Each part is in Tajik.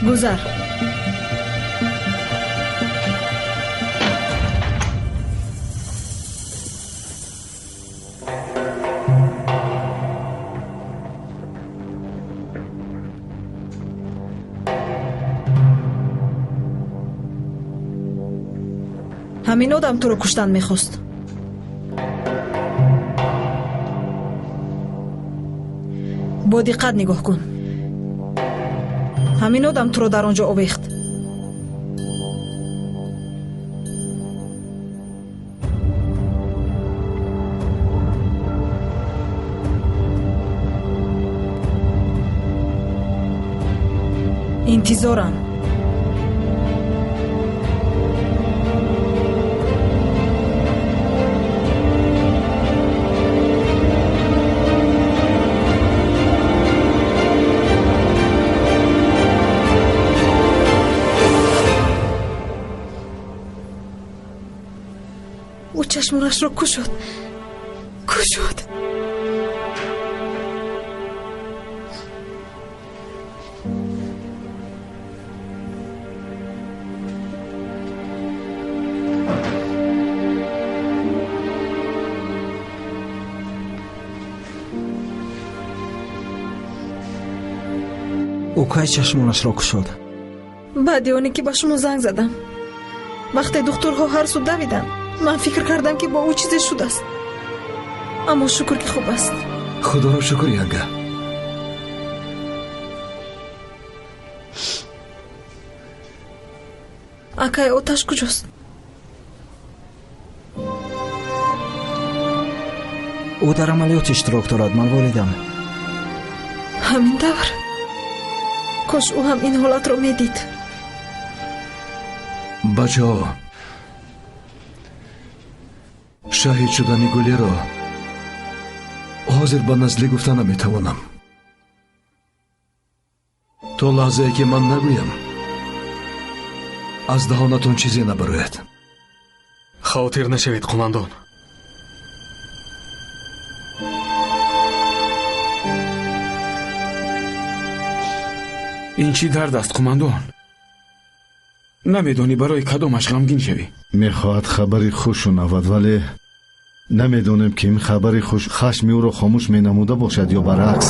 Гузар. Ҳамин одам туро куштан мехост. Бо диққат нигоҳ кун. Ҳамин одам туро дар он ҷо овехт. Интизорам. Чашмонашро кушод, кушод. Ӯ кай чашмонашро кушод? Баъди оне ки ба шумо занг задам. Вақте духтурҳо ҳар су давиданд, ман фикр кардам, ки бо ӯ чизе шудааст. Аммо шукр, ки хуб аст. Худоро шукр, янга. Акай, оташ куҷост? Ӯ дар амалиёт иштирок дорад, ман волидам. Ҳамин тавр? Кош ӯ ҳам ин ҳолатро медид. Бачаҳо, шаҳид шудани Гулеро ҳозир ба Назлӣ гуфта наметавонам. То лаҳзае ки ман нагӯям, аз даҳонатон чизе набарояд. Хавотир нашавед, қумандон. Ин чӣ дард аст, қумандон? Намедонӣ барои кадомаш ғамгин шавӣ. Мехоҳад хабари хуш шунавад, вале намедонем, ки ин хабари хуш хашми ӯро хомӯш менамуда бошад ё баръакс.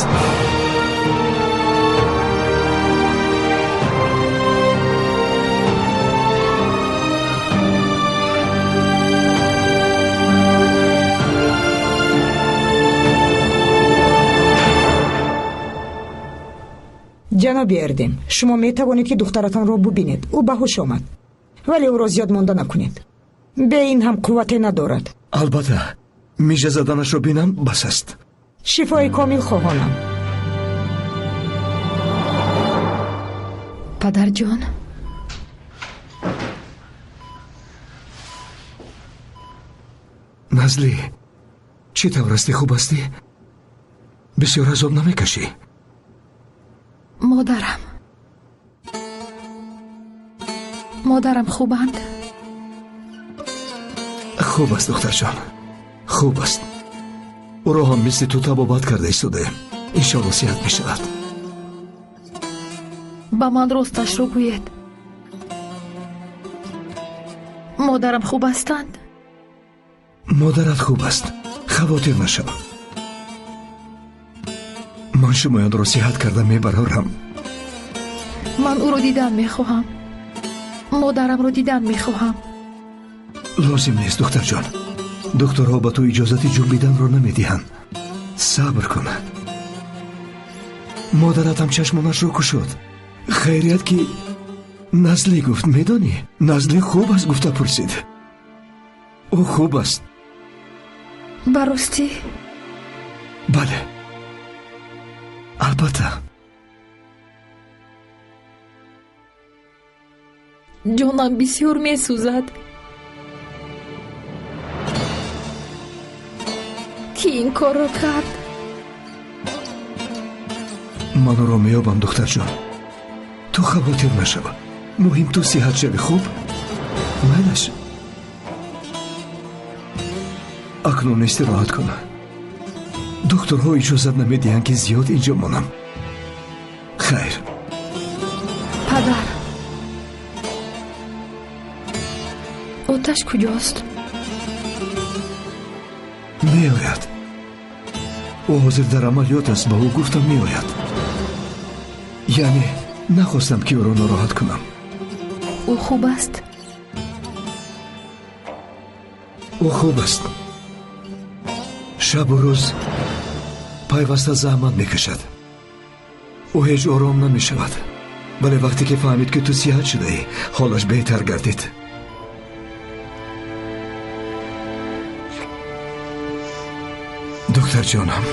Ҷаноби Эрдем, шумо метавонед, ки духтаратонро бубинед. Ӯ ба ҳуш омад, вале ӯро зиёд монда накунед. Бе ин ҳам қуввате надорад. Албатта, мижа заданашро бинам бас аст. Шифои комил хоҳонам. Падарҷон, Назлӣ, чӣ тавр ҳастӣ? Хуб ҳастӣ? Бисёр азоб намекашӣ? Модарам, модарам хубанд? Хуб аст, духтарҷон, хуб аст. Ӯро ҳам мисли ту табобат карда истодаем. Иншоалло сиҳат мешавад. Ба ман росташро гӯед. Модарам хуб ҳастанд? Модарат хуб аст, хавотир нашав. Ман шумоёнро сиҳат карда мебарорам. Ман ӯро дидан мехоҳам. Модарамро дидан мехоҳам. Лозим нест, духтарҷон. Духтурҳо ба ту иҷозати ҷунбиданро намедиҳанд. Сабр кун. Модаратам чашмонашро кушод. Хайрият, ки Назлӣ гуфт, медонӣ? Назлӣ хуб аст гуфта пурсид. Ӯ хуб аст. Ба ростӣ? Бале, албатта. Ҷонам бисёр месӯзад. Кӣ ин корро кард? Ман ӯро меёбам, духтарҷон. Ту хавотир нашав. Муҳим ту сиҳат шавӣ, хуб? Майлаш. Акнун истироҳат кун. Духтурҳо иҷозат намедиҳанд, ки зиёд инҷо монам. Хайр. Оташ куҷост? Меояд. Ӯ ҳозир дар амалиёт аст, ба ӯ гуфтам меояд. Яъне нахостам ки ӯро нороҳат кунам. Ӯ хуб аст? Ӯ хуб аст. Шабу рӯз пайваста заҳмат мекашад. Ӯ ҳеҷ ором намешавад. Вале вақте ки фаҳмид ки ту сиҳат шудаӣ, ҳолаш беҳтар гардид. Духтарҷонам,